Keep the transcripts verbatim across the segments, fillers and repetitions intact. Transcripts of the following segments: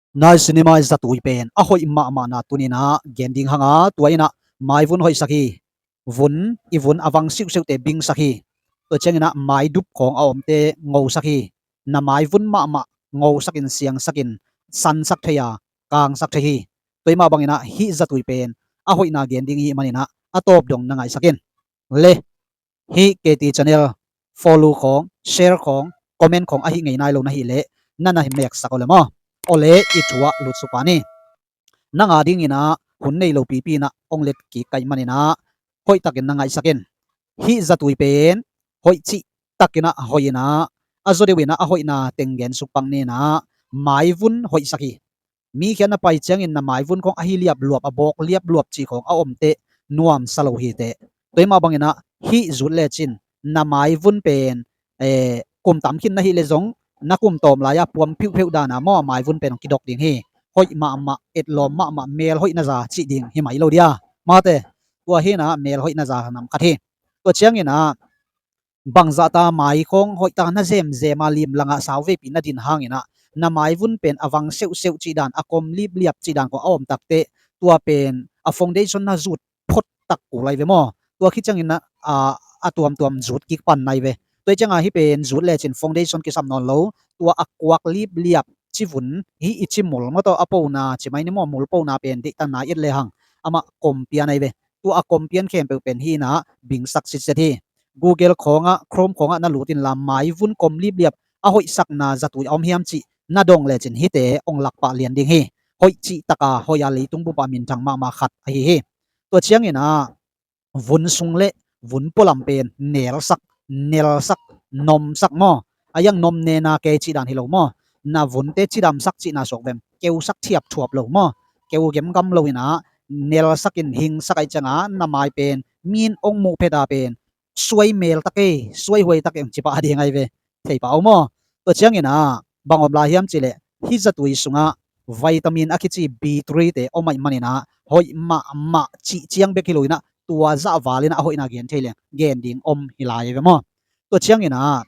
Nai cinema zatui pen a hoih mahmahna tuninah gen ding hanga, tua inah maivun hoihsak hi. Vun, i vun a vang siuhsiuhte bingsak hi. Tua cianginah maidup khawng a omte ngosak hi. Na maivun mahmah ngosakin, siangsakin, sansak thei a, kangsak thei hi. Tua i mah banginah hih zatui pen a hoihna gen ding i hih maninah a tawp dong na ngaihsakin. Le hih K T channel follow khawng, share khawng, comment khawng ahi ngei nai lo na hih leh na na meksak aw le maw. Aw le, i thu ah lut supa ni. Nang a dinginah hun nei lo pipi inah ong let kik ka hih maninah hoihtakin na ngaihsakin. Hih zatui pen hoih cihtakinah hoih inah a zaw deuh inah a hoihna teng gen suk pak ninah maivun hoihsak hi. Mi khiat na pai ciangin na maivun khawng ahi liapluap, a bawk liapluap cih khawng a omteh nuamsa lo hiteh. Tua i mah banginah hih zut lecin na maivun pen, eh, kum tam khin na hih leh zong na kum tawm lai-a puam phiuhphiuh dana maw, maivun pen hong kidok ding hi. Hoih mahmah, etlawm mahmah, mel hoih na za cih ding hi mai lo dia. Mate, tua hinah mel hoih na za nam khat hi. Tua cianginah bangzahta mai khawng hoihta na zemzema limlangah sau veipi na din hanginah na maivun pen a vang seuhseuh cih dan, a kom lipliap cih dan khawng a om takteh tua pen a foundation na zut phot tak kul ai ve maw. Tua khit ciangin a, a tuamtuam zut kik pan nai ve. Tua i cianga hih pen zut lecin foundation kisam nawn lo, tua a kuak lipliap civun, hih i cimul maw, tawh a pona cimai ni maw, mul pona pen deihtan nai et lehang amah kom pian ai ve. Tua a kom pian khempeuh pen hih inah bingsak sitset hi. Google khawngah, Chrome khawngah na lut inla maivun kom lipliap a hoihsakna zatui a om hiam cih na dong lecin hihte ong lakpah lian ding hi. Hoih cihtaka hoih a leitung bupah minthang mahmah khat ahi hi. Tua cianginah vun sung le vun pualam pen nelsak, nelsak, nomsak maw. A iang nom nena kei cih dan hi lo maw. Na vunte cidamsak cihna suak vem, keusak thiapthuap lo maw. Keu gemgam lo inah nelsakin hingsak ai cianga na mai pen min ong muh pheta pen suai mel tak ei, suai huai tak ei ong cipah a ding ai ve. Thei pah aw maw. Tua cianginah bang om lai hiam cihleh hih zatui sungah vitamin a kici B three te om ai maninah hoih mahmah cih ciang bek hi lo inah tua zah valinah a hoihna gen thei leng gen ding om hi lai ai ve maw. Tua cianginah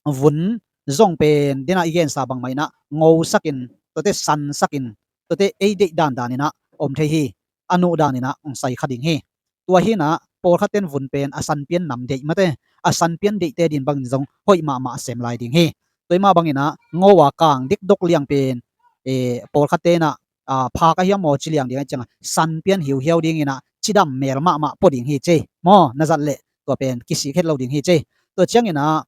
vun zong pen denah i gensa bangmah inah ngosakin, tuate sansakin, tuate ei deih dandaninah om thei hi. A nuh daninah ong sai kha ding hi. Tua hinah pawlkhatten vun pen a sanpian nam deih mate, a sanpian deihte din bangin zong hoih mahmah sem lai ding hi. Tua i mah banginah ngo a kang dekdok liang pen, eh, pawlkhatte inah, ah, phak a hiam maw ci liang ding ai cianga sanpian hiuhiau dinginah cidam mel mahmah pua ding hi ci maw, na zat leh tua pen kisik het lo ding hi ci. Tua cianginah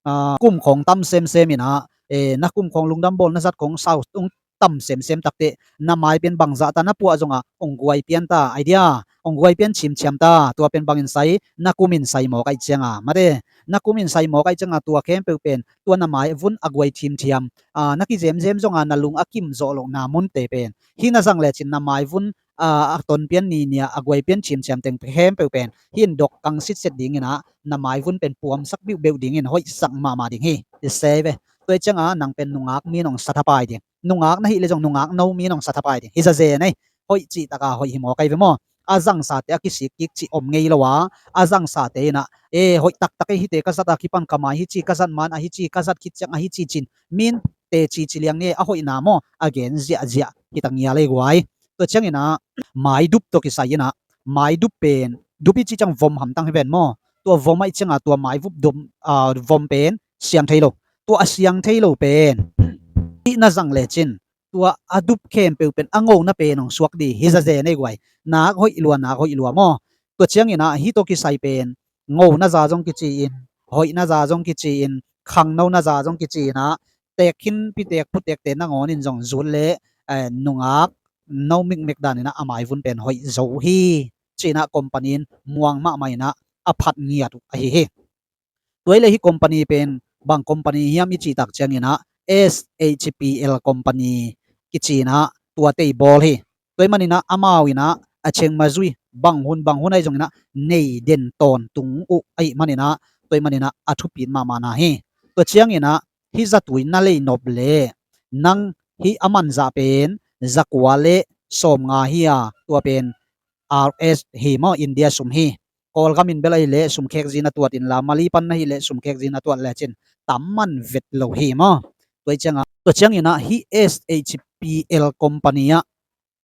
ah, kum khawng tam semsem inah, eh, na kum khawng lungdam bawl na zat khawng sau tung tam semsem takteh na mai pen bangzahta na puah zongah ong guai pian ta, idea ong guai pian cimciam ta, tua pen bangin sai, na kumin sai mawk ai cianga mate, na kumin sai mawk ai cianga tua khempeuh pen tua na maivun a guai thimthiam, ah, na kizemzem zonga na lung a kim zawh lohna munte pen hih na zang lecin na maivun a, a tonpian ninia a guaipian cimciam teng khempeuh pen hih in dok kang sitset dinginah na maivun pen puamsak biuhbeuh dingin hoihsak mahmah ding hi. I sei ve. Tua i cianga nang pen nungak min ong sathapai ding, nungak na hih leh zong nungak no min ong sathapai ding hi zazen ei. Hoih cihtaka hoih hi mawk ai ve maw. A zangsate a kisik kik cih om ngei lo a, a zangsate inah, e, hoih taktak ei, hihte ka zat a kipan ka mai hi ci, ka zat man ahi ci, ka zat khit ciang ahi ci cin min teci ci liang ni, a hoihna maw a gen ziahziah hi ta ngial ei guai. Tua cianginah maidup tawh kisai inah maidup pen dup i cih ciang vom hamtang hi ven maw. Tua vom aih cianga tua maivup dum, ah, vom pen siang thei lo. Tua a siang thei lo pen hih na zang lecin tua a dup khempeuh pen a ngona pen ong suak di hi zazen ei guai. Nak hoih lua, nak hoih lua maw. Tua cianginah hih tawh kisai pen ngona za zong kici-in, hoihna za zong kici-in, khangnona za zong kici-inah tekkhinpi tekphu tekte nangawnin zong zut leh, eh, nungak no mikmek daninah a maivun pen hoih zo hi cinah company in muang mahmah inah a phat ngiat uh ahi hi. Tua i leh hih company pen bang company hiam i cihtak cianginah S H P L company kicinah tua tei bawl hi. Tua i maninah amau inah a chengmazui bang hun bang hun ahi zonginah nei den tawntung uh ahi maninah tua i maninah a thupit mahmahna hi. Tua cianginah hih zatui na lei nop leh nang hih a manzah pen zakua le sawmnga hi a, tua pen R S hi maw, India sum hi. Kawlgam in bel ahi leh sumkhek zina tuat inla, Mali pan na hih leh sumkhek zina tuat lecin tam man vet lo hi maw. Tua i cianga, tua cianginah hih S H P L company ah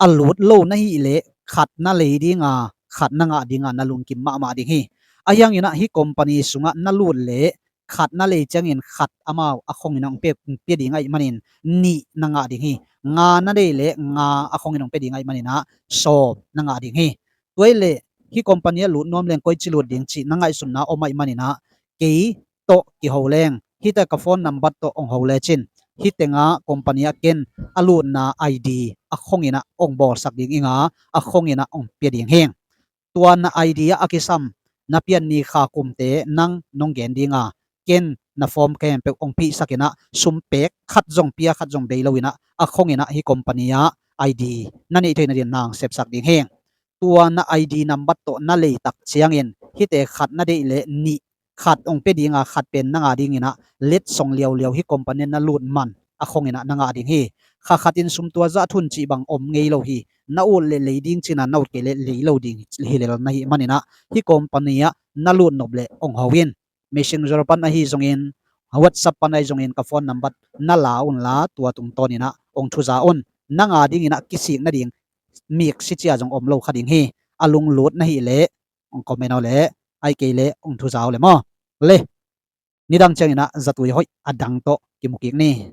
a lut lo na hih leh khat na lei dinga, khat na ngah dinga na lungkim mahmah ding hi. Ahi hanginah hih company sungah na lut leh khat na lei ciangin khat amau a khongin hong pia, pia ding ahih manin nih na ngah ding hi. Nga na lei leh nga a khongin hong pia ding ahih maninah sawm na ngah ding hi. Tua hi leh hih company ah lut nuam leng koici lut ding cih na ngaihsutna om ahih maninah kei tawh kiho leng, hihte ka phone number tawh hong ho lecin, hih tengah company ah ken a lutna I D a khonginah hong bawlsak ding inga, a khonginah hong pia ding hi. Tua na I D ah a kisam na pian ni kha kumte nang nong gen dinga, ken na form khempeuh hong phihsakinah sum pek khat zong pia khat zong bei loinah a khonginah hih company ah I D na neih theihna din nang sepsak ding hi. Tua na I D number tawh na leitak ciangin hihte khat na deih leh nih, khat hong pia dinga khat pen na ngah dinginah letsong liauliau hih company na lut man a khonginah na ngah ding hi. Kha khatin sum tua zah thun cih bang om ngei lo hi. Na ut leh lei ding cina na ut kei leh lei lo ding hi lel na hih maninah hih company ah na lut nop leh hong ho in. Messenger pan ahi zongin, WhatsApp pan ahi zongin ka phone number na la unla tua tungtawninah hong thuza un. Na ngah dinginah kisik nading miksi cia zong om lo kha ding hi. A lunglut na hih leh hong comment aw leh, ahih kei leh hong thuza aw leh maw. Le, nidang cianginah zatui hoih a dang tawh kimu kik ni.